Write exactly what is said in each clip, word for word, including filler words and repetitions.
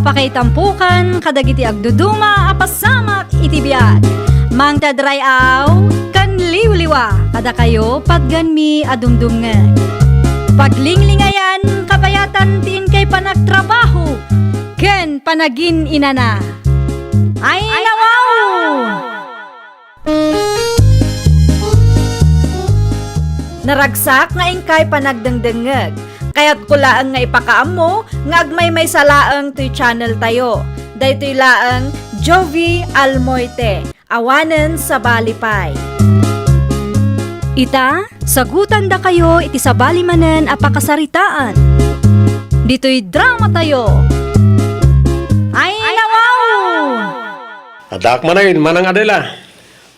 Pakaitampokan kadagiti agduduma a pasamak iti biag. Mangted ray-aw ken liwliwa kadakayo patganmi a dumdumngeg. Paglinglingayan kabayatan ti inkay panagtrabaho ken panagin-inana. Ay, nawaw! Naragsak nga inkay panagdengdengngeg. Kayatko laeng nga ipakaammo nga agmaymaysa laeng toy channel tayo. Daytoy laeng Jovie Almoite, awanen sabali pay. Ita, sagutandakayo iti sabali manen a pakasaritaan. Ditoy drama tayo. Ay, nawaw! Addaak manen, Manang Adela.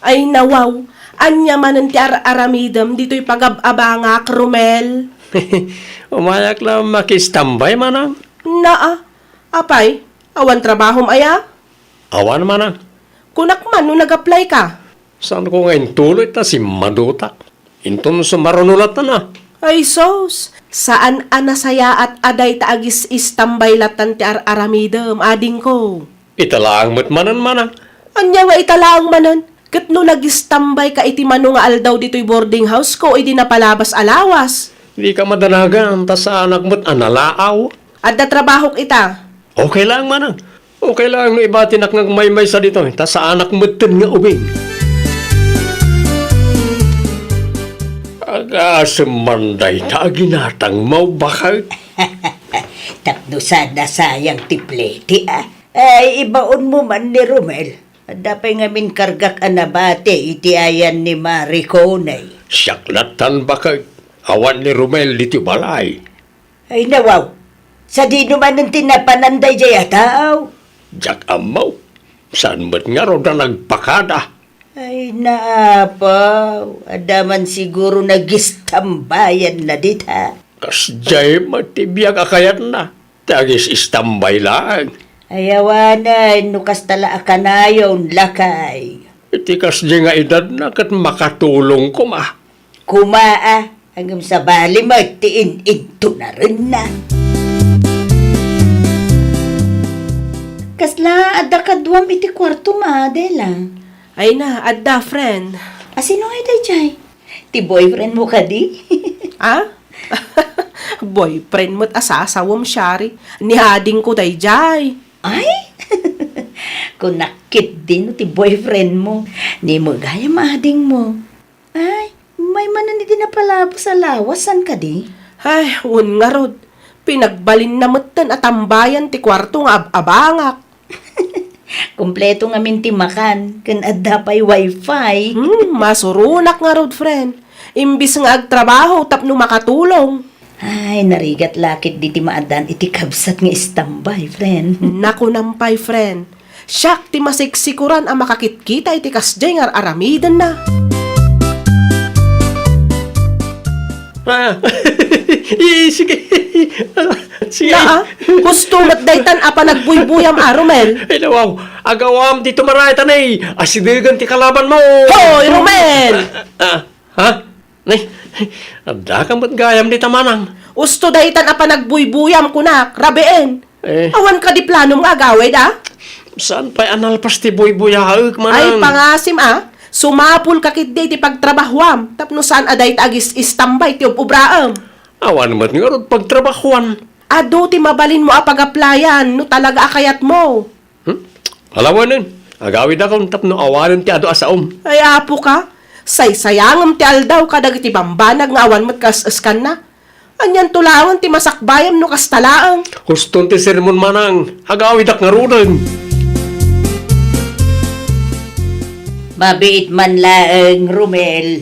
Ay, nawaw. Ania manen ti ar-aramidem ditoy pagab-abangak, Romel? Umayak la makistambay, Manang. Naa. Apay, awan trabahom aya? Awan, Manang. Kunak man no nag-apply ka? Saanko nga intuloy ta simmadutak. Inton sumaruno latta na. Ay sus, saan a nasayaat a dayta agis-istambay lattan ti ar-aramidem, adingko. Ita laeng met manen, Manang. Ania nga ita laeng manen? Ket no nagistambay ka iti mano nga aldaw ditoy boarding house ko idi napalabas a lawas? Dika madanagan, ta saanak met a nalaaw. Adda trabahok ita. Okay laeng, Manang. Okay laeng no ibatinak nga agmaymaysa ditoy, ta saanak metten nga ubing. Agasem man dayta a ginatangmo, baket. Tapno saan a sayang ti plete, a. Ay, ibaonmo man ni Romel. Adda pay ngamin kargak a nabati iti ayan ni Marie Coney. Siak lattan, baket. Awan ni Romel ditoy balay. Ay, nawaw. Sadino manen ti napanan daydiay a tao? Diak ammo. Saan met ngarud a nagpakada? Ay, naapaw. Adda man siguro nagistambayanna dita. Kasdiay met ti biag a kayatna. Ti agis-istambay laeng. Ay, awanen, no kasta la a kanayon, lakay. Iti kasdiay nga edadna ket makatulong koma. Koma, a, ngem sabali met ti in-intunarenna. Kasla adda kaduam iti kuartom, Adela? Ay na, adda, friend. A, sino ngay daydiay? Ti boyfriend mo kadi? A? Boyfriend met a sasawem, Shari. Ni adingko daydiay. Ay? Kunak ketdi no ti boyfriend mo. Ni met gayam ading mo. Ay, maymanen idi napalabas a lawas, saan kadi? Ay, wen ngarud. Pinagbalinna metten a tambayan ti kuarto nga ab-abangak. Kompleto ngamin ti makan, ken adda pay wifi. Hmm, masuronak ngarud, friend. Imbis nga agtrabaho tapno makatulong. Ay, narigat la ketdi ti maaddaan iti kabsat nga istambay, friend. Nakunam pay, friend. Siak ti masiksikuran a makakitkita iti kasdiay nga ar-aramidenna. Ah, i-, sige. Sige. Naa, husto met daytan a panagbuybuyam a, Romel. Ay, nawaw. Agawam ti tumarayatanay. Asidegen ti kalabanmo. Hoy, Romel! Ah, ha? Nay, adda ka met gayam dita, Manang. Husto daytan a panagbuybuyam, kunak, rabien. Eh. Awan kadi planom nga agawid, a? Saan pay a nalpas ti buybuyaek, Manang? Ay, pangasim, a? Sumapul ka ketdi iti pagtrabahuam, tapno saan a dayta agis-istambay ti ub-ubraem. Awan met ngarud pagtrabahuan. Adu ti mabalinmo a pag-applyan no talaga a kayatmo. Hmm? Alawanen, agawidakon tapno awanen ti adu a saom. Ay, apo ka, saysayangem ti aldaw kadagiti bambanag nga awan met kaes-eskanna. Anianto laeng ti masakbayam no kasta laeng? Huston ti sermon, Manang. Agawidak ngaruden. Mabiit man laeng, Romel.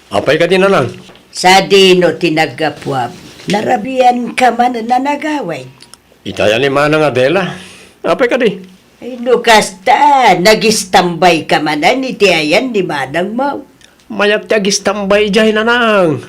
Apay kadi, Nanang? Sadino ti naggapuam? Narabian ka man a nagawid? Ita yan ni Manang Adela. Apay kadi? Ay, no kasta, nagistambay ka manen iti ayan ni manangmo. Mayat ti agistambay idiay, Nanang.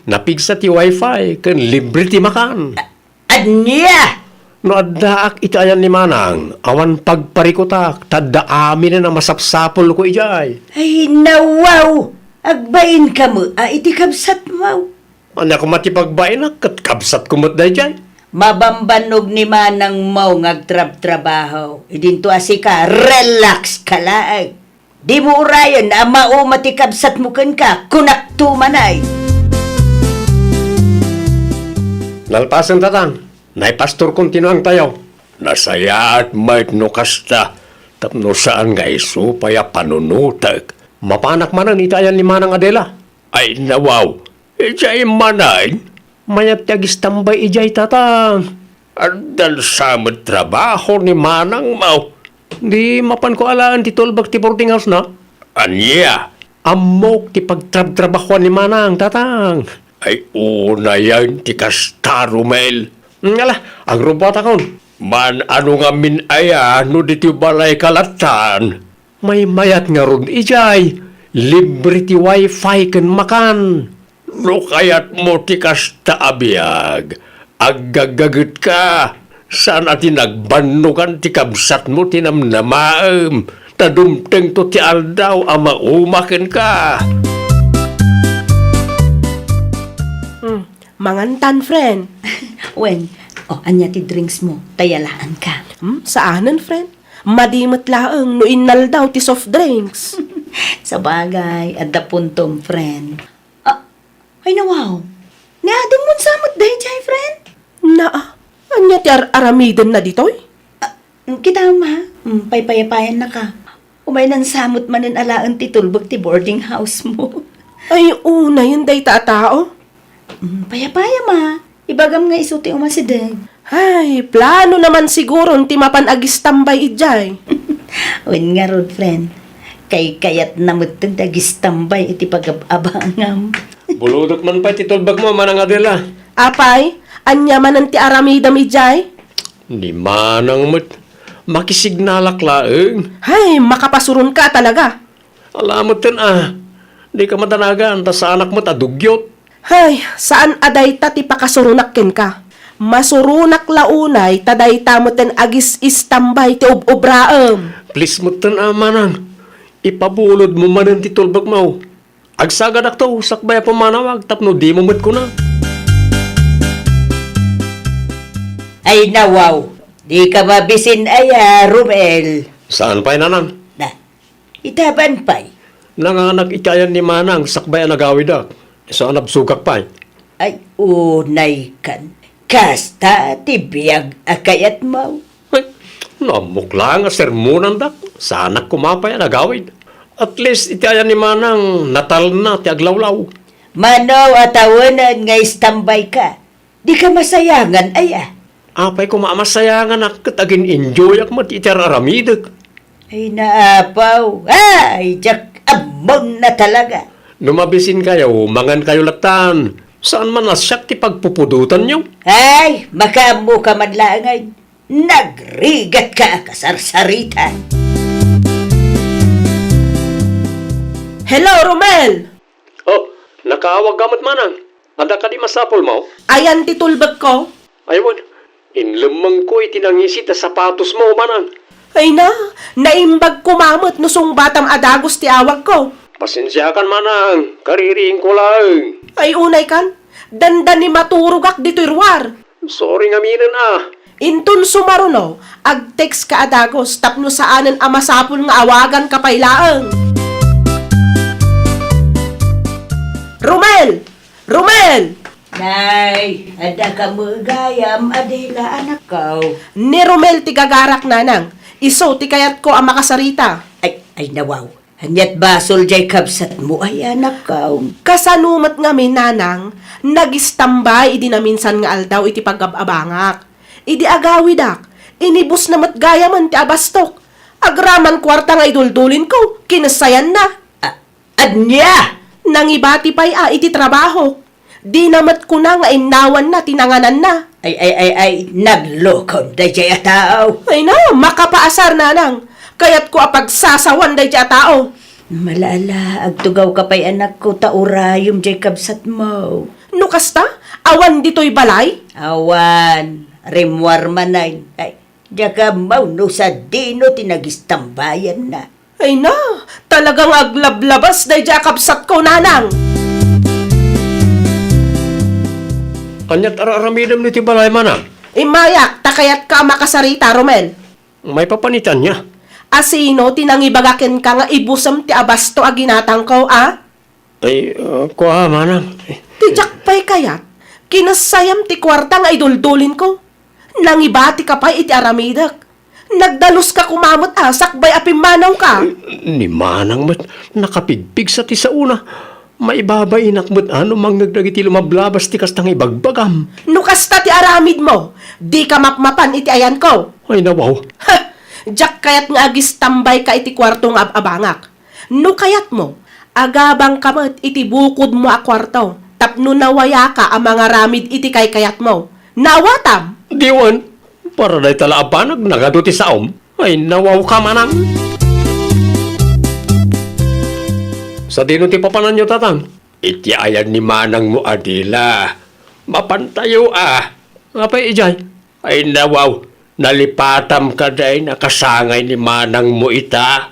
Napigsa ti wifi, ken libre ti makan. A-, ania? No addaak iti ayan ni Manang, awan pagparikutak, ta adda aminen a masapsapulko idiay. Ay, nawaw! Agbain ka met a iti kabsatmo. Ania koma ti pagbainak, ket kabsatko met daydiay. Mabambannog ni manangmo nga agtrabtrabaho. Idinto a sika, relax ka laeng. Dimo urayen a mauma ti kabsatmo kenka, kunakto manen. Nalpasen, tatang. Nay pastor kontinuangtayo. Nasayaat met no kasta, tapno saan nga isu pay a panunotek. Mapanak manen iti ayan ni Manang Adela. Ay, nawaw. Idiay manen? Mayat ti agistambay idiay, tatang. Addan sa met trabaho ni manangmo. Di mapanko alaen ti tulbek ti boarding house na? Ania? Ammok ti pagtrabtrabahoan ni manang, tatang. Ay, unayen ti kasta, Romel. Ngala, agrubbuatakon. Man-ano ngamin aya no ditoy balayka lattan? Maymayat ngarud idiay, libre ti wifi ken makan. No kayatmo ti kasta a biag, aggaggagetka. Saan a ti nagbannogan ti kabsatmo ti namnamaem, ta dumtengto ti aldaw a mauma kenka. Hmm, mangantan, friend. Wen, o, ania ti drinks mo? Ta yalaanka. Hmm, saanen, friend. Madi met laeng no innaldaw ti soft drinks. Sabagay, adda puntom, friend. Ah, ay, nawaw. Ni Adam mo sa met daydiay, friend? Naa, ania ti ar-aramidenna ditoy? Ah, kita, ma. Mm, paypayapayannaka. Umaynan sa met manen alaen ti tulbek ti boarding house mo. Ay, unayen dayta a tao. Mm, payapaya, ma. Ibagam nga isu ti umasideg. Ay, planona man siguron ti mapan agistambay idiay. Wen ngarud, friend. Kaykayatna metten ti agistambay iti pagab-abangam. Bulodek man pay ti tulbekmo, Manang Adela. Apay, ania manen ti aramidem idiay? Ni manang met. Makisignalak laeng. Ay, makapasuronka talaga. Ala metten a, dika madanagan, ta saanak met a dugyot. Hay, saan a dayta ti pakasuronak kenka. Masuronak la unay ta dayta metten agis-istambay ti ob-obraem. Please metten a, manang, ipabulodmo manen ti tulbekmo. Agsagadakto sakbay a pumanawag tapno dimo met kuna. Ay, nawaw, dika mabisin aya, Romel. Saan pay, nanang? Na, Itaban pay. Nanganak iti ayan ni manang sakbay a nagawidak. Isu a nabsogak pay. Ay, unay kan. Kasta ti biag a kayatmo. Ay, nammok la nga sermonandak. Saanak koma pay a nagawid. At least, iti ayan ni manang, natalna ti aglawlaw. Mano a tawenen nga istambay ka? Dika masayangan aya? Apay koma a masayanganak ket agin-enjoyak met iti ar-aramidek. Ay, naapaw. Ay, diak ammonna talaga. No mabisinkayo, mangankayo lattan. Saan man a siak ti pagpupudotanyo? Ay, makaammoka man laengen. Nagrigatka a kasarsarita. Hello, Romel! Oh, nakaawagka met, manang. Adda kadi masapulmo? Ayan ti tulbekko. Ay wen, inlemmengko iti nangisit a sapatosmo, manang. Ay na, naimbag koma met no sungbatam a dagus ti awagko. Pasensiakan, manang, kaririingko laeng. Ay unay kan, dandani maturogak ditoy ruar. Sorry ngaminen a. Inton sumaruno, ag-text ka a dagus tapno saanen a masapul nga awaganka pay laeng. Romel! Romel! Nay, adda ka met gayam, Adela, anakko. Ni Romel ti gagarak, nanang. Isu ti kayatko a makasarita. Ay, ay, nawaw. Ania't basol jay kabsatmo ay anakko? Kasano met ngamin, nanang, nagistambay idi naminsan nga aldaw iti pagab-abangak. Idi agawidak, inibusna met gayamen ti abastok. Agraman kuarta nga iduldulinko, kinessayanna. A-, ania? Nangibati pay a iti trabaho. Dina met kuna nga innawanna ti nangananna. Ay, ay, ay, ay, naglokon dayjay a tao. Ay na, makapaasar, nanang. Kayatko a pagsasawan dayjay a tao. Malala, agtugawka pay, anakko, ta urayom jay kabsatmo. No kasta, awan ditoy balay? Awan, rimmuar manen. Ay, diak ammo no sadino ti nagistambayanna. Ay na, talagang aglablabas dayjay a kabsatko, nanang. Ania't ar-aramidem ditoy balay, manang? Immayak, ta kayatka a makasarita, Romel. Maipapan iti ania? A sino ti nangibaga kenka nga ibusem ti abasto a ginatangko, a? Ay, ah, kua, manang. Ti diak pay kayat, kinessayam ti kuarta nga iduldulinko. Nangibatika pay iti aramidek. Nagdaluska koma met a sakbay a pimmanawka. Ni manang met, nakapigpigsa ti saona. Maibabainak met a no mangngeg dagiti lumablabas ti kasta nga ibagbagam. No kasta ti aramidmo, dika mapmapan iti ayanko. Ay, nawaw. Ha! Diak kayat nga agistambayka iti kuarto nga ab-abangak. No kayatmo, agabangka met iti bukodmo a kuarto tapno nawayaka a mangaramid iti kaykayatmo. Naawatam? Diwen, para dayta la a banag nagadu ti saom. Ay, nawawka manang. Sadino ti papananyo, Tatang? Iti ayan ni manangmo a dila. Mapantayo a. Apay idiay? Ay, nawaw, nalipatam kadi a kasangay ni manangmo ita.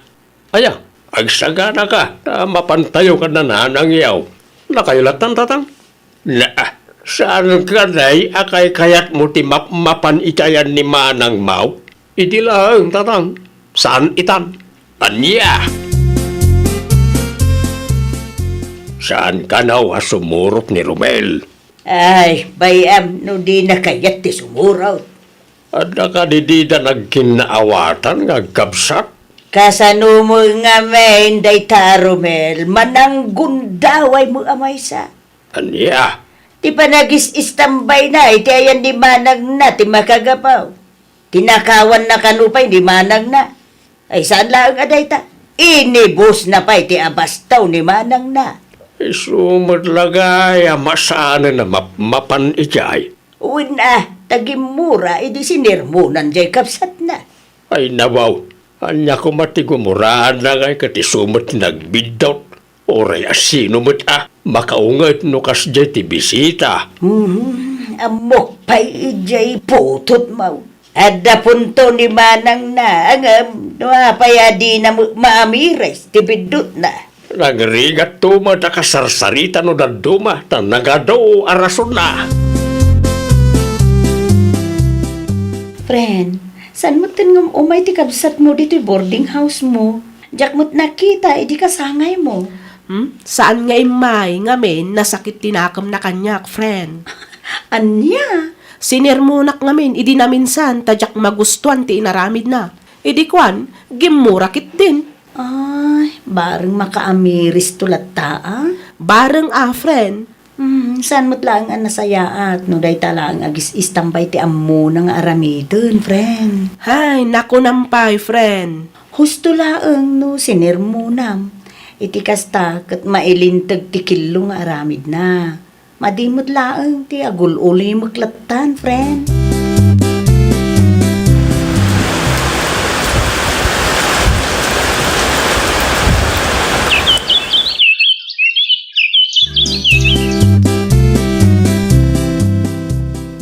Aya, agsaganaka, ta mapantayo ken nanangyo. Dakayo lattan, Tatang? Naa, saan kadi a kaykayatmo ti mapmapan iti ayan ni manangmo? Idi laeng, Tatang. Saan itan? Ania? Saan kano a sumurot ni Romel? Ay, bay-am no dina kayat ti sumurot. Adda kadi dida nagkinnaawatan nga agkabsat? Kasano met ngamin dayta a Romel, mananggundawaymo a maysa. Ania? Ti panagis-istambayna iti ayan ni manangna ti makagapu. Tinakawanna kano pay ni manangna. Ay, saan laeng a dayta. Inibusna pay ti abasto ni manangna. Isu met la gayam a saanen a mapmapan idiay. Wen a, ta gimmura idi sinermonan diay kabsatna. Ay, nawaw, ania koma ti gumuraanna ngay ket isu met ti nagbiddut? Uray a sino met a makaunget no kasdiay ti bisita. Mhm, ammok pay idiay putotmo. Adda punto ni manangna, ngem no apay a dina met maamiris ti biddutna. Nagrigatto met a kasarsarita no dadduma, ta nagadu a rasonna. Friend, saan metten ngem umay ti kabsatmo ditoy boarding house mo? Diak met nakita idi kasangaymo. Hmm? Saan nga immay ngamin nasakit ti nakemna kaniak, friend. Ania? Sinermonak ngamin idi naminsan ta diak magustuan ti inaramidna. Idi kuan, gimmura ketdin. Ay, bareng makaamiristo latta, a? Bareng a, friend. Hmm, saan met laeng a nasayaat no dayta laeng agis-istambay ti ammona nga aramiden, friend. Hay, nakunam pay, friend. Husto laeng no sinermonam. Iti kasta, ket mailinteg ti kello nga aramidna. Madi met laeng ti agul-ulimek lattan, friend.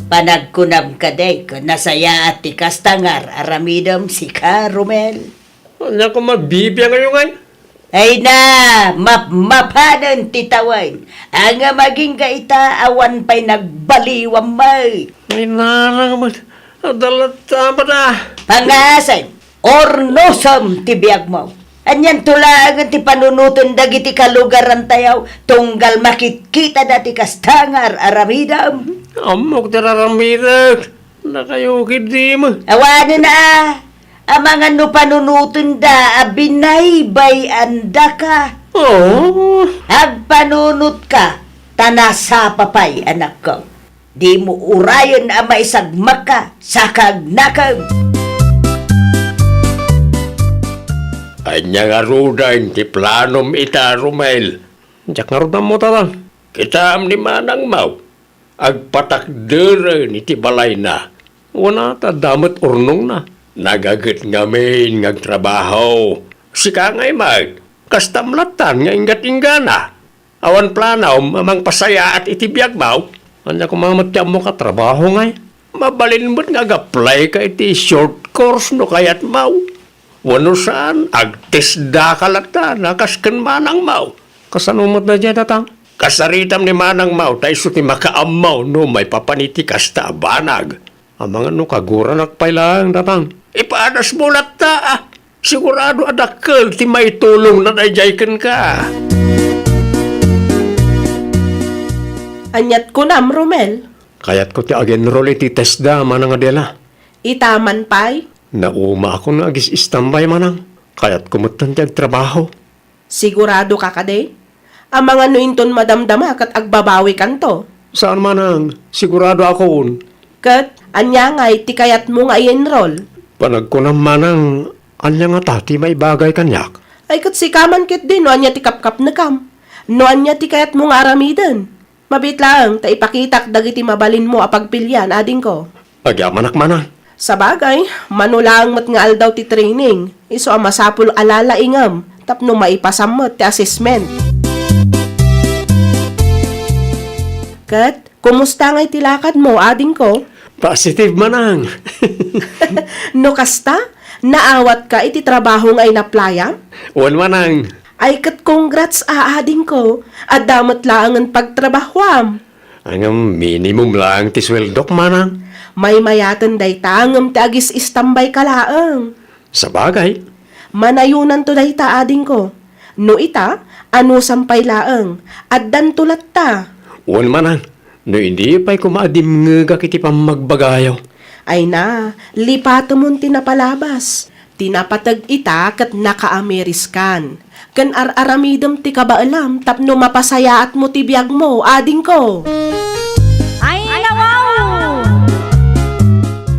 Panagkunam kadi, nasayaat ti kasta nga ar-aramidem, sika, Romel. Ania koma bibiangayo ngay? Ay na, mapmapanen ti tawen. Ania, agingga ita, awan pay nagbaliwam met. Ay, narang met. Adda latta met a. Pangasen, urnosem ti biagmo. Anianto laengen ti panunoten dagiti kalugarantayo, tunggal makitkitada ti kasta nga ar-aramidem. Ammok ti ar-aramidek. Dakayo ketdi met. Awanen a, amangan no panunotenda a binaybay-andaka. Oh. Agpanunotka, ta nasapa pay, anakko. Dimo urayen a maisagmakka, saka agnakem. Ania ngaruden ti planom ita, Romel? Diak ngarud ammo, Tatang. Kitaem ni manangmo. Agpatakderen iti balayna. Wen a, ta adda met urnongna. Nagaget ngamin nga agtrabaho. Sika ngay met, kastam lattan nga inggat-inggana. Awan planom a mangpasayaat iti biagmo? Ania koma met ti ammok a trabaho ngay? Mabalin met nga ag-applyka iti short course no kayatmo. Wenno saan, agtestdaka latta a kas ken manangmo. Kasano met daydiay, Tatang? Kasaritam ni manangmo, ta isu ti makaammo no maipapan iti kasta a banag. Amangan no kaguranak pay laeng, Tatang. Ipadas mo latta, ah. Sigurado a dakkel ti maitulongna daydiay kenka. Aniat kunam, Romel? Kayatko ti ag-enroll iti TESDA, Manang Adela. Ita man pay? Naumaakon nga agis-istambay, Manang. Kayatko metten ti agtrabaho. Sigurado ka kadi? Amangan no inton madamdama ket agbabawikanto. Saan, Manang, sigurado akon. Ket ania ngay ti kayatmo nga i-enroll? Panagkunam, Manang, ania ngata ti maibagay kaniak? Ay, ket sika man ketdi no ania ti kapkapnekam. No ania ti kayatmo nga aramiden. Mabiit laeng ta ipakitak dagiti mabalinmo a pagpilian, adingko. Agyamanak, Manang. Sabagay, mano laeng met nga aldaw ti training, isu a masapul a lalaingem tapno maipasam met ti assessment. Ket, kumusta ngay ti lakadmo, adingko? Positive, Manang. No kasta, naawatka iti trabaho nga inaplayam? Wen, Manang. Ay, ket congrats a, adingko. Adda met laengen pagtrabahoam. Ngem minimum laeng ti sueldok, Manang. Maymayaten dayta ngem ti agis-istambayka laeng. Sabagay. Manayonanto dayta, adingko. No ita, anusam pay laeng. Addanto latta. Wen, Manang. No idi pay koma a dimngegak iti pammagbagayo. Ay na, lipatemon ti napalabas. Ti napateg ita ket nakaamiriskan. Ken ar-aramidem ti kabaelam tapno mapasayaatmo ti biagmo, adingko. Ay, nawaw!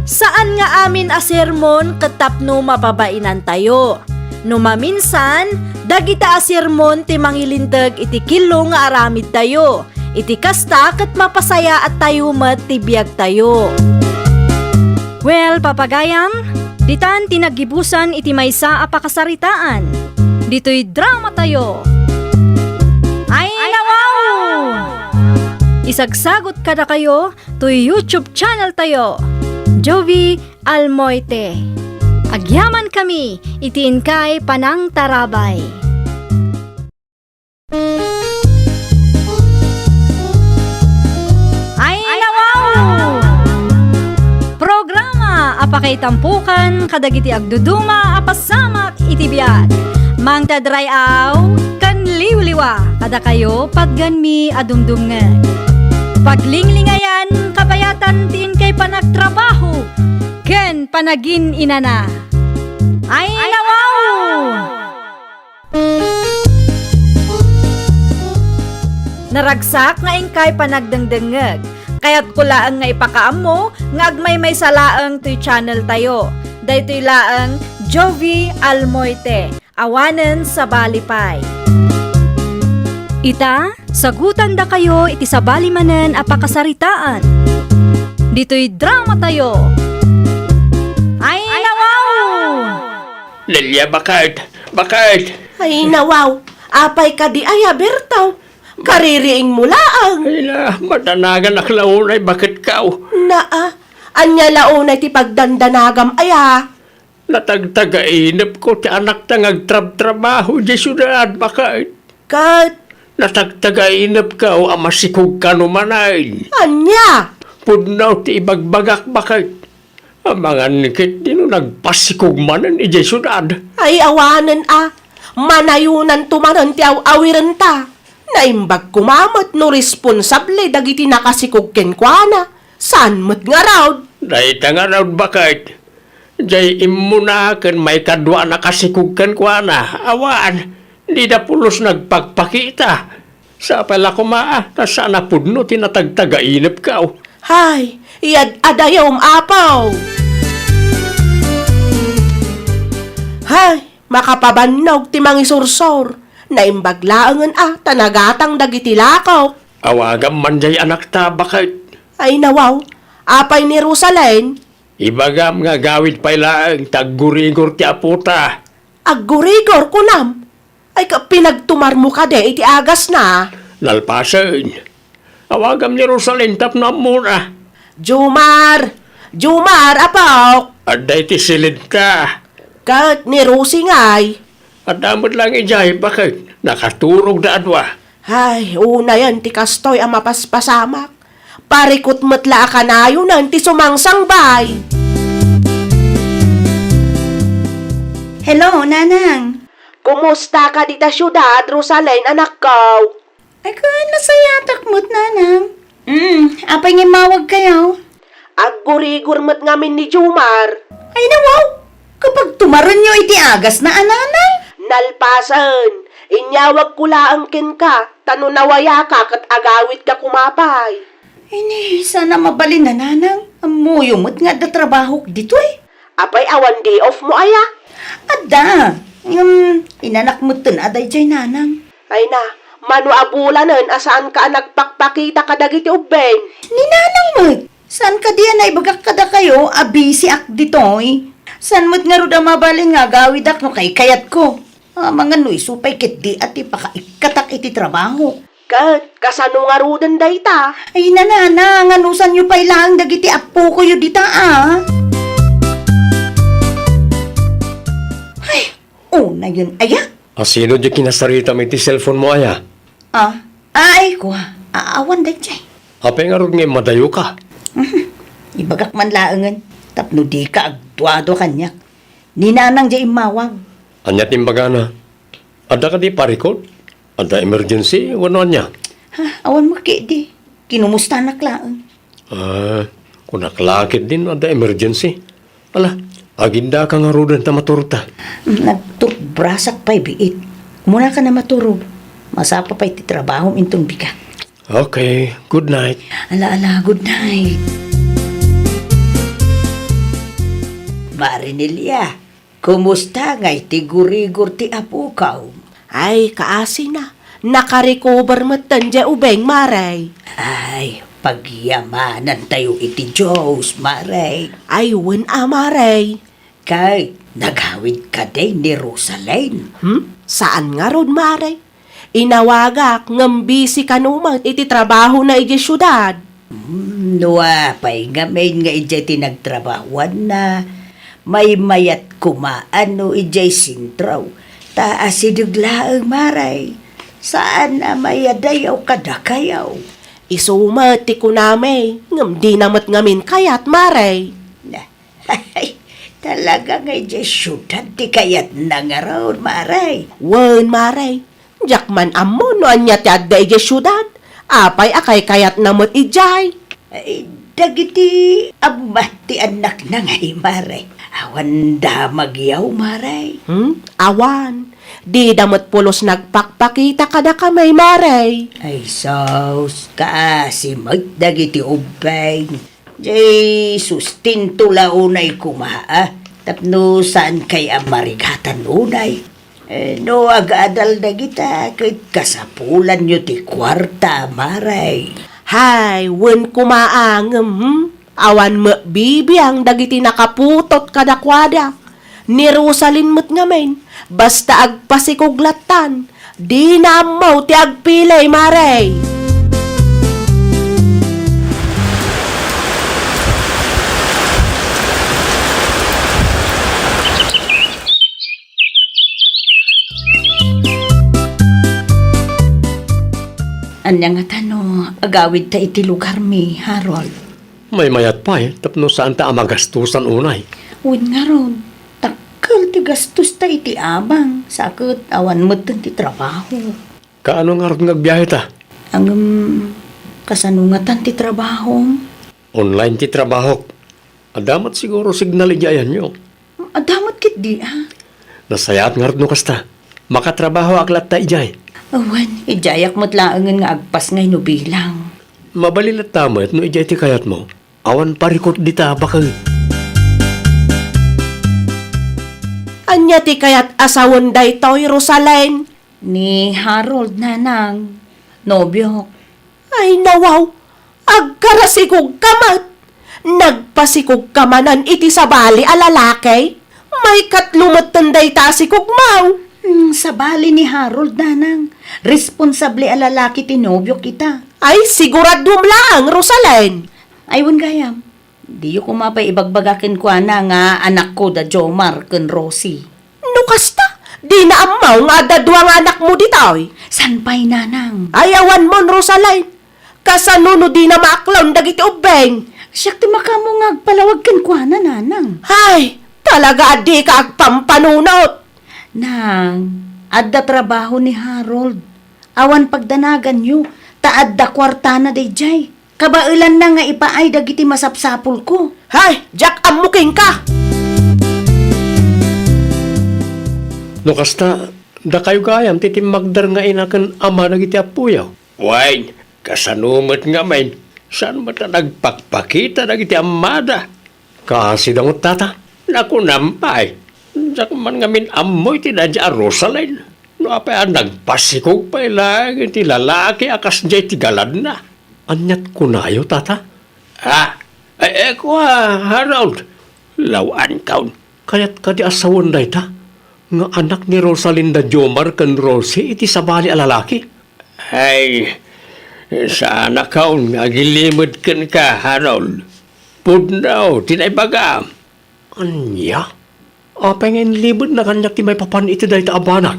Saan nga amin a sermon ket tapno mapabainantayo. No maminsan, dagita a sermon ti mangilinteg iti killo nga aramidtayo. Iti kasta, ket mapasayaattayo met ti biagtayo. Well, papagayam, ditan ti naggibusan iti maysa a pakasaritaan. Ditoy dramatayo. Ay, nawaw! Isagsagot kadakayo toy YouTube channel tayo, Jovi Almoite. Agyamankami iti inkay panangtarabay. Ay, nawaw! Programa a pakaitampokan kadagiti agduduma a pasamak iti biag. Mangted ray-aw ken liwliwa kadakayo patgenmi a dumdumngeg. Paglinglingayan kabayatan ti inkay panagtrabaho ken panagin-inana. Ay, nawaw! Naragsak nga inkay panagdengdengngeg. Kayatko laeng nga ipakaammo nga agmaymaysa laeng toy channel tayo. Daytoy laeng Jovi Almoite, awanen sabali pay. Ita, sagutandakayo iti sabali manen a pakasaritaan. Ditoy dramatayo. Ay, nawaw! Nelia, baket! Baket! Ay, nawaw! Apay kadi aya, Berto? Kaririingmo laeng. Ay na, madanaganak la unay, baketko. Naa, ania la unay ti pagdandanagam aya? Natagtagainepko ti anakta nga agtrabtrabaho idiay siudad, baket. Ket? Natagtagainepko a masikog kano manen. Ania? Pudno ti ibagbagak, baket. Amangan ketdi no nagpasikog manen idiay siudad. Ay, awanen a, manayonanto manen ti aw-awirenta. Naimbag koma met no responsable dagiti nakasikog kenkuana. Saan met ngarud? Dayta ngarud, baket. Jay immuna ken maikadua a nakasikog kenkuana. Awan, dida pulos nagpakpakita. Sapay la koma a, ta saan a pudno ti natagtagainepko. Hay, iyad-adayom, Apo! Hay, makapabannog ti mangisursor. Naimbag laengen a, ta nagatang dagiti lakok. Awagam man jay anakta, baket. Ay, nawaw. Apay ni Rosalyn? Ibagam nga agawid pay laeng ta aggurigor ti apota. Aggurigor, kunam? Ay, ka-, pinagtumarmo kadi iti agasna? Nalpasen. Awagam ni Rosalyn tapno ammona. Jumar! Jumar, apok! Adda iti silidta. Ket ni Rosie ngay? Adda met laeng idiay, baket. Nakaturogda a dua. Ay, unayen ti kastoy a mapaspasamak. Parikot met la a kanayonan ti sumangsangbay. Hello, Nanang. Kumusta ka dita siudad, Rosalyn, anakko? Ay, ken, nasayatak met, Nanang. Mm, apay nga immawagkayo? Aggurigor met ngamin ni Jomar. Ay, nawaw! Kapagtumarenyo iti agasna a Nanang? Nalpasen, inyawagko laeng kenka, ta no nawayaka ket agawidka koma pay. Ay, ni, saan a mabalin a Nanang. Ammoyo met nga adda trabahok ditoy. Apay, awan day off mo aya? Adda. Ngem, inanak metten a daydiay, Nanang. Ay na, mano a bulanen a saanka a nagpakpakita kadagiti ubbing? Ni Nanang met. Saan kadi a naibagak kadakayo a bisiak ditoy? Saan met ngarud a mabalin nga agawidak no kaykayatko? Amangan no isu pay ketdi a ti pakaikkatak iti trabaho. Ket kasano ngaruden dayta? Ay, nanana, nganusanyo pay laeng dagiti appokoyo dita, a. Ay, unayen aya? A sino di kinasaritam iti cellphone mo aya? Ah, ay, kua. A-, awan daydiay. Apay ngarud nga immadayoka? Mhm. Ibagak man laengen, tapno dika agduadua kaniak. Ni Nanang diay immawag. Ania ti imbagana? Adda kadi parikot? Adda emergency wenno ania? Ha, awan met ketdi. Kinumustanak laeng. Ah, kunak la ketdin no adda emergency. Ala, agindaka ngaruden ta maturogta. Mm, nagturbrasak pay biit. Umunaka na maturog. Masapa pay ti trabahom inton bigat. Okay, good night. Ala, ala, good night. Mare Nelia, kumusta ngay ti gurigor ti apokaw? Ay, kaasina. Nakarecover metten diay ubing, Mare. Ay, pagyamanantayo iti Dios, Mare. Ay, wen a, Mare. Kay, nagawid kadi ni Rosalyn? Hmm? Saan ngarud, Mare? Inawagak ngem busy kano met iti trabahona idiay siudad. Hmm, no apay ngamin nga idiay ti nagtrabahoanna, maymayat koma no idiay sentro, ta asideg laeng, Mare. Saan a mayadayaw kadakayo. Isu met ti kunami, ngem dina met ngamin kayat, Mare. Ay, talaga nga idiay siudad ti kayatna ngarud, Mare. Wen, Mare. Diak man ammo no ania ti adda idiay siudad. Apay a kaykayatna met idiay? Ay, dagiti ammat ti annakna ngay, Mare. Awan damagyo, Mare. Hmm? Awan. Dida met pulos nagpakpakita kadakami, Mare. Ay, sus, kaasi met dagiti ubbing. Jay sustento la unay koma, a, tapno saankay a marigatan unay. Eh, no agadal dagita, ket kasapulanyo ti kuarta, Mare. Hay, wen koma a ngem, hmm? Awan met bibiang dagiti nakaputot kadakuada. Ni Rosalyn met ngamin, basta agpasikog lattan, dina ammo ti agpili, Mare. Ania ngata no agawidta iti lugarmi, Harold? Maymayat pay tapno saanta a magastosan unay. Wen ngarud, dakkel ti gastosta iti abang, sa ket awan metten ti trabaho. Kaano ngarud nga agbiaheta? Ngem, kasano ngatan ti trabahom? Online ti trabahok. Adda met siguro signal idiay ayanyo. Adda met ketdi, a. Nasayaat ngarud no kasta. Makatrabahoak latta idiay. Awan, idiayak met laengen nga agpasngay no bilang. Mabalin latta met no idiay ti kayatmo. Awan parikot dita baket. Ania ti kayat a sawen daytoy, Rosalyn? Ni Harold, nanang. Nobiok. Ay, nawaw! Agkarasikogka met! Nagpasikogka manen iti sabali a lalaki? Maikatlo metten dayta a sikogmo! Hmm, sabali ni Harold, nanang. Responsable a lalaki ti nobiok ita. Ay, siguradom laeng, Rosalyn! Ay, wen gayam. Diyo koma pay ibagbaga kenkuana nga anakko da Jomar ken Rosie. No kasta, dina ammo nga adda dua nga anakmo ditoy. Saan pay, nanang? Ay, awanmon, Rosalyn. Ta sano no dina maaklon dagiti ubbing? Siak ti makaammo nga agpalawag kenkuana, nanang. Ay, talaga a dika agpampanunot. Nang, adda trabaho ni Harold. Awan pagdanaganyo, ta adda kuartana daydiay. Kabaelanna nga ipaay dagiti masapsapulko. Hay, diak ammo kenka! No kasta, dakayo gayam ti timmagder nga ina ken ama dagiti appoyo. Wen, kasano met ngamin, saan met a nagpakpakita dagiti ammada? Kasida ngarud, tata? Nakunam pay, diak man ngamin ammo iti daydiay a Rosalyn. No apay a nagpasikog pay laeng iti lalaki a kasdiay ti galadna. Aniat kunayo, tata? Ah, eh, eh, kua, Harold. Law-ankon. Kayat kadi a sawen dayta nga anak ni Rosalinda Jomar ken Rosie iti sabali a lalaki? Ay, saanakon nga agilimed kenka, Harold. Pudno ti naibagam. Ania? Apay nga inlimedna kaniak ti maipapan iti dayta a banag?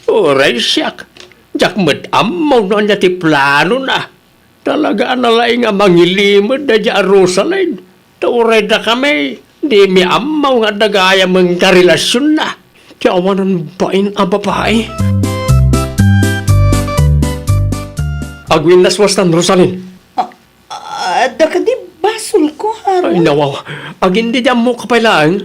Uray siak, diak met ammo no ania ti planona. Talaga a nalaing a mangilimed daydiay a Rosalyn. Ta uray dakami, dimi ammo nga adda gayamen karelasionna. Ti awanan bain a babai. Agwinnaswastan, Rosalyn. Ah, ah, adda kadi basolko, Harold? Ay, nawaw. Agin di ammoka pay laeng?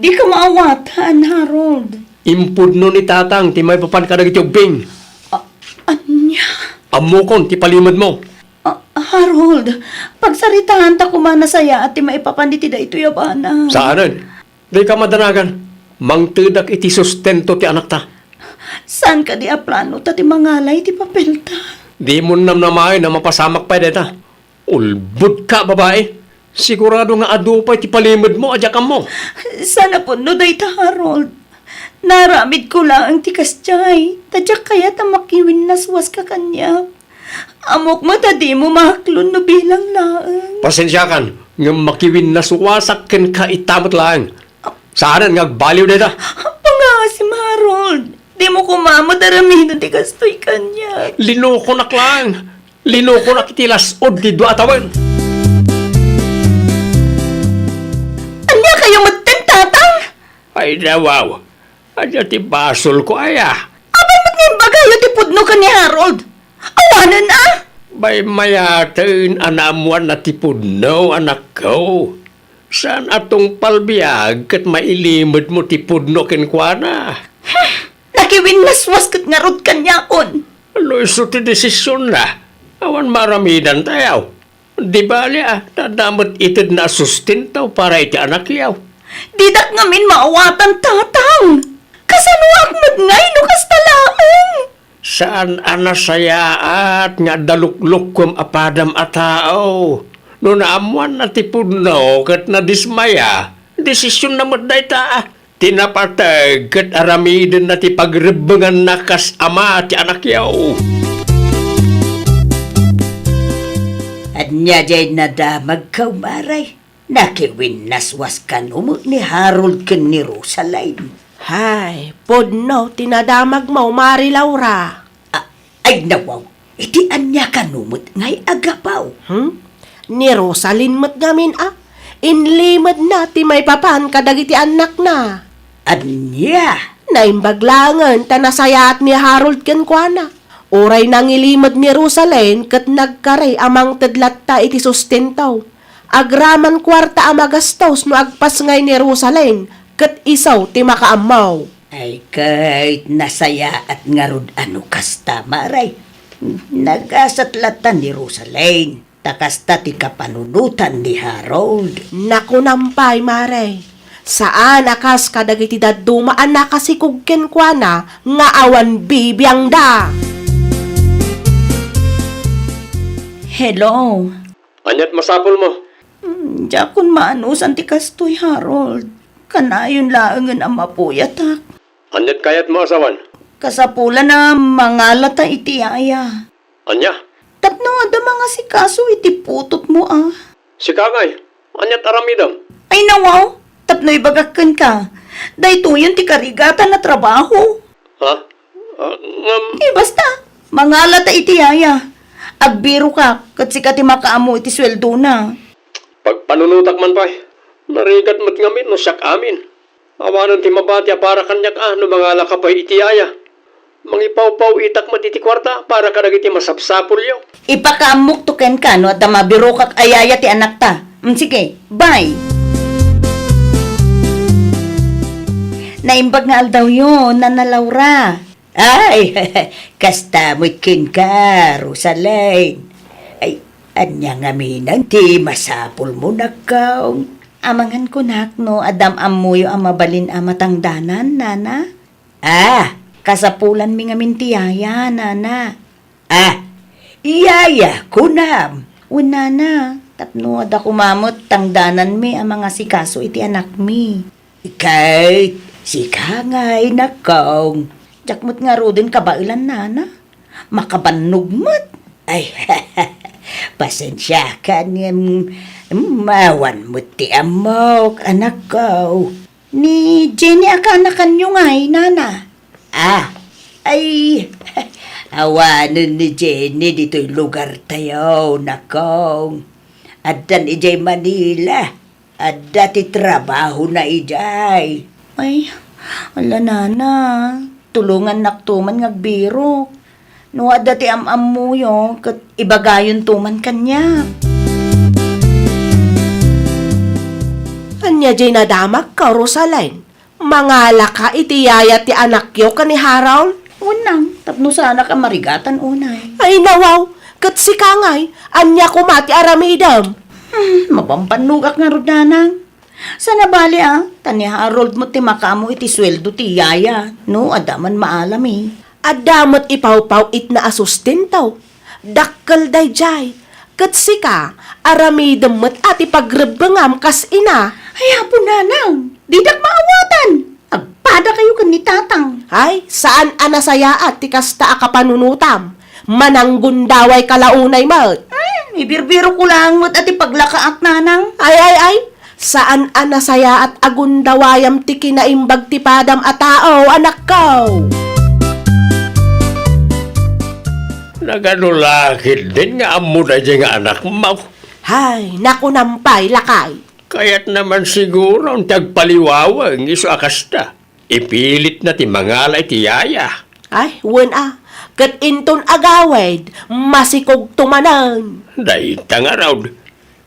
Dika maawatan, Harold. Impudno ni Tatang ti maipapan kadagiti ubbing. Ah, ania? Ammokon ti palimedmo. Ah, Harold, pagsaritaanta koma nasayaat ti maipapan iti daytoy a banag. Saanen? Dika madanagan. Mangtedak iti sustento ti anakta. Saan kadi a planota ti mangala iti papelta? Dimo namnamaen a mapasamak pay dayta. Ulbodka, babai. Sigurado nga adu pay ti palimedmo a diak ammo. Saan a pudno dayta, Harold. Naaramidko laeng ti kasdiay, ta diak kayat a makiwinnaswaska kaniak. Ammok met a dimo maaklon no bilang laeng. Pasensiakan, ngem makiwinnaswasak kenka ita met laeng. Saanen nga agbaliw dayta. Pangaasim, Harold. Dimo koma met aramiden ti kastoy kaniak. Linokonak laeng. Linokonak iti las-ud ti dua a tawen. Ania kayo metten, Tatang? Ay, nawaw. Ania ti basolko aya? Apay met nga imbagayo ti pudno ken ni Harold? Awanen a! Bay, mayaten a naammoanna ti pudno, anakko. Saan a tungpal biag ket mailimedmo ti pudno kenkuana? Hmm, nakiwinnaswas ket ngarud kaniakon. No isu ti desisionna, awan maaramidantayo. Di bali a, ta adda met itedna a sustento para iti anakyo. Didak ngamin maawatan, Tatang. Kasanoak met ngay no kasta laeng? Saan a nasayaat nga adda luklukkom a padam a tao. No naammoanna ti pudno ket nadismaya, desisionna met dayta. Ti napateg ket aramidenna ti pagrebbenganna kas ama ti anakyo. Ania diay nadamagko, Mare? Nakiwinnaswas kano met ni Harold ken ni Rosalyn? Hay, pudno ti nadamagmo, Mare Laura. A-, ay, nawaw, iti ania kano met ngay a gapu? Hmm? Ni Rosalyn met ngamin a, inlimedna ti maipapan kadagiti annakna. Ania? Naimbag laengen ta nasayaat ni Harold kenkuana. Uray nangilimed ni Rosalyn ket nagkari a mangted latta iti sustento. Agraman kuarta a magastos no agpasngay ni Rosalyn ket isu ti makaammo. Ay ket nasayaat ngarud a no kasta, Mare. Nagasat latta ni Rosalyn, ta kasta ti kapanunotan ni Harold. Nakunam pay, Mare. Saan a kas kadagiti dadduma a nakasikog kenkuana nga awan bibiangda. Hello. Aniat masapulmo? Hmm, diakon maanusan ti kastoy, Harold. Kanayon laengen a mapuyatak. Aniat kayatmo a sawen? Kasapulan a mangalata iti yaya. Ania? Tapno adda mangasikaso iti putotmo a. Sika ngay, aniat aramidem? Ay, nawaw, tapno ibagak kenka, daytoyen ti karigatan a trabaho. Ha? Ah, ngem Di basta, mangalata iti yaya. Agbirokak, ket sika ti makaammo iti sueldona. Pagpanunotak man pay. Narigat met ngamin no siak amin. Awanen ti mabati a para kaniak a no mangalaka pay iti yaya. Mangipawpaw-itak met iti kuarta para kadagiti masapsapulyo. Ipakaammokto kenka no adda mabirokak a yaya ti anakta. Mm, sige, bye! Naimbag nga aldawyo, Nana Laura. Ay, kasta met kenka, Rosaline. Ay, ania ngamin ti masapulmo, nakkaw? Amangan kunak no adda am-ammoyo a mabalin a matangdanan, Nana? Ah, kasapulanmi ngamin ti yaya, Nana. Ah, yaya, kunam. Wen, Nana, tapno adda koma met tangdananmi a mangasikaso iti anakmi. Ket sika ngay, nakkaw. Diak met ngaruden kabaelan, Nana. Makabannog met. Ay, pasensiakan ngem, mm, awan met ti ammok, anakko. Ni Jenny a kaanakanyo ngay, Nana? Ah, ay, awanen ni Jenny ditoy lugartayo, nakong. Addan idiay Manila. Adda ti trabahona idiay. Ay, ala, Nana, tulongannakto man nga agbirok. No adda ti am-ammoyo, ket ibagayonto man kaniak. Ania diay nadamagko, Rosaline? Mangalaka iti yaya ti anakyo ken ni Harold? Unang, tapno saanak a marigatan unay. Ay, nawaw! Ket sika ngay, ania koma ti aramidem? Hmm, mabambannogak ngarud, Nanang. Saan a bali a, ta ni Harold met ti makaammo iti sueldo ti yaya, no adda man maalami. Adda met ipawpaw-itna a sustento. Dakkel daydiay. Ket sika, aramidem met a ti pagrebbengam kas ina. Ay, Apo Nanang, didak maawatan. Agpadakayo ken ni Tatang. Ay, saan a nasayaat ti kasta a kapanunotam. Mananggundawayka la unay met. Hmm, ibirbirokko laeng met a ti paglakaak, Nanang. Ay, ay, ay. Saan a nasayaat a gundawayam ti kinaimbag ti padam a tao, anakko. Nagano la ketdin nga ammo daydiay nga anakmo? Hay, nakunam pay, lakay. Kayatna man siguro ti agpaliwaweng isu a kasta. Ipilitna ti mangala iti yaya. Ay, wen a. Ket inton agawid, masikogto manen. Dayta ngarud,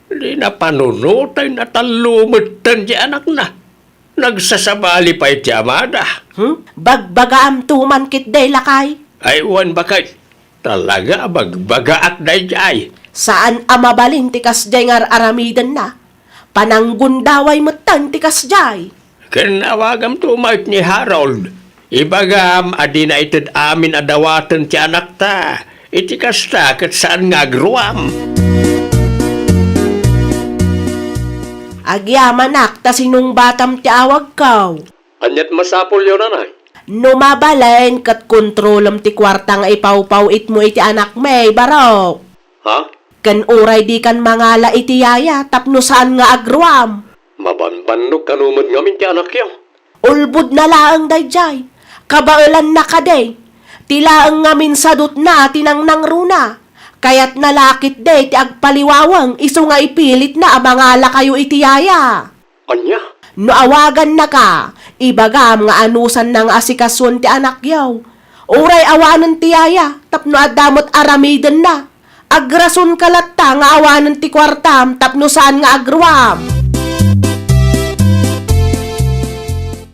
dina panunoten a tallo metten ti anakna. Nagsasabali pay ti amada. Hmm? Bagbagaamto man ketdi, lakay? Ay, wen baket. Talaga a bagbagaak daydiay. Saan a mabalin ti kasdiay nga ar-aramidenna. Pananggundaway metten ti kasdiay. Ken awagamto met ni Harold. Ibagam a dina ited amin a dawaten ti anakta. Iti kasta, ket saan nga agruam. Agyamanak ta sinungbatam ti awagko. Aniat masapulyo, nanay? No mabalin, ket kontrolem ti kuarta nga ipawpaw-itmo iti anakmi, barok. Ha? Ken uray dikan mangala iti yaya tapno saan nga agruam. Mabanbannog kano met ngamin ti anakyo. Ulbodna laeng daydiay. Kabaelanna kadi. Ti laeng ngamin sadutna ti nangnangruna. Kayatna la ketdi ti agpaliwaweng isu nga ipilitna a mangalakayo iti yaya. Ania? No awagannaka, ibagam nga anusanna nga asikasuen ti anakyo. Uray awanen ti yaya, tapno adda met aramidenna. Agrasonka latta nga awanen ti kuartam tapno saan nga agruam.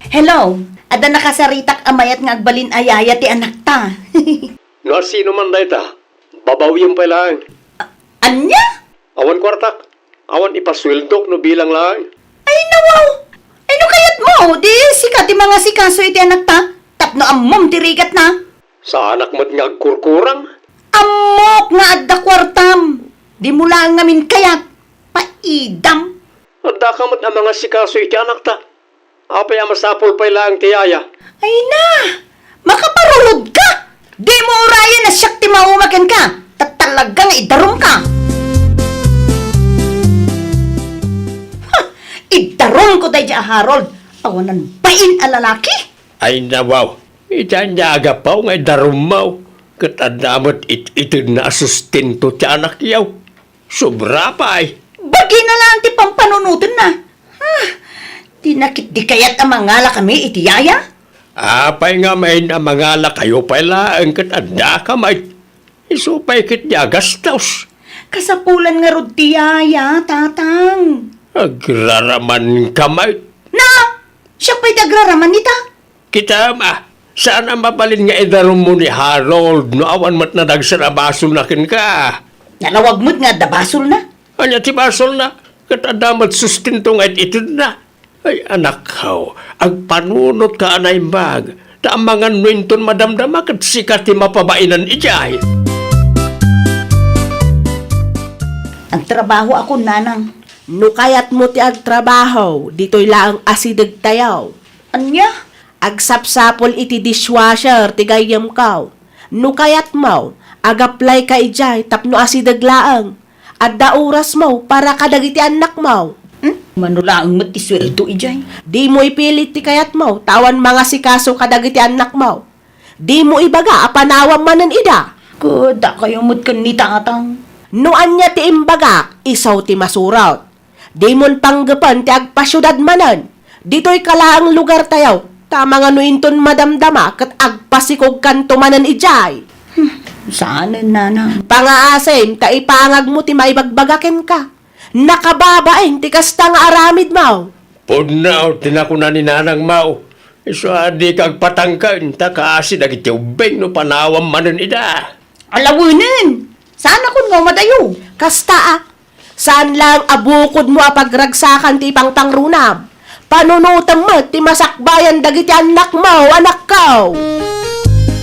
Hello, adda nakasaritak a mayat nga agbalin a yaya ti anakta. No asino man dayta, babawiam pay laeng. A-, ania? Awan kuartak. Awan ipasueldok no bilang laeng. Ay, nawaw! Ay, no kayatmo, di sika ti mangasikaso iti anakta, tapno ammom ti rigatna. Saanak met nga agkurkurang. Ammok nga adda kuartam. Dimo laeng ngamin kayat. Paidam. Addaka met a mangasikaso iti anakta. Apay a masapul pay laeng ti yaya? Ay na! Makaparurodka! Dimo urayen a siak ti mauma kenka, ta talaga nga idarumka! Ha! Idarumko daydiay a Harold, awanan bain a lalaki! Ay, nawaw! Iti ania a gapu nga idarummo? Ket adda met it-itedna a sustento ti anakyaw. Sobra pay. Bagina laeng ti pampanunotenna. Ah, di na ketdi kayat a mangalakami iti yaya? Apay ngamin a mangalakayo pay laeng ket addaka met? Isu pay ketdi a gastos. Kasapulan ngarud ti yaya, Tatang. Agraramanka met. Na! Siak pay ti agraraman ita. Kitam a, saan a mabalin nga idarummo ni Harold no awan met nadagsen a basolna kenka? Nalawag met nga adda basolna. Ania ti basolna? Ket adda met sustento nga it-itedna. Ay, anakko, agpanunotka a naimbag, ta amangan no inton madamdama ket sika ti mapabainan idiay. Agtrabahoakon, Nanang. No kayatmo ti agtrabaho, ditoy laeng asidegtayo. Ania? Agsapsapul iti dishwasher ti gayyemko. No kayatmo, agaplayka idiay tapno asideg laeng. Adda orasmo para kadagiti annakmo. Hmm? Mano laeng met ti sueldo idiay? Dimo ipilit ti kayatmo, ta awan mangasikaso kadagiti annakmo. Dimo ibaga a panawam manen ida. Ket dakayo met ken ni Tatang. No ania ti imbagak, isu ti masurot. Dimon panggepen ti agpasiudad manen. Ditoyka laeng lugartayo, ta amangan no inton madamdama ket agpasikogkanto manen idiay. Hmm, saanen, Nanang. Pangaasim ta ipangagmo ti maibagbagak kenka. Nakababain ti kasta nga aramidmo. Pudno ti nakuna ni Nanangmo. Isu a dika agpatangken ta kaasi dagiti ubbing no panawam manen ida. Alawenen! Saanakon nga umadayo? Kasta a, saan laeng a bukodmo a pagragsakan ti ipangpangrunam. Panunotem met ti masakbayan dagiti annakmo, anakko.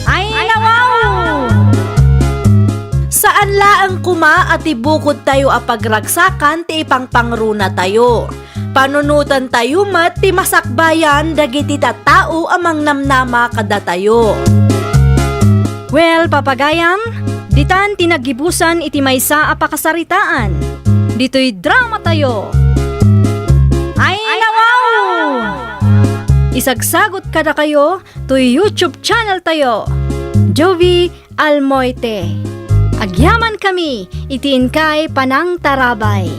Ay, nawaw! Saan laeng koma a ti bukodtayo a pagragsakan ti ipangpangrunatayo. Panunotantayo met ti masakbayan dagiti tattao a mangnamnama kadatayo. Well, papagayam, ditan ti naggibusan iti maysa a pakasaritaan. Ditoy dramatayo. Ay, nawaw! Isagsagot kadakayo toy YouTube channeltayo, Jovie Almoite. Agyamankami iti inkay panangtarabay.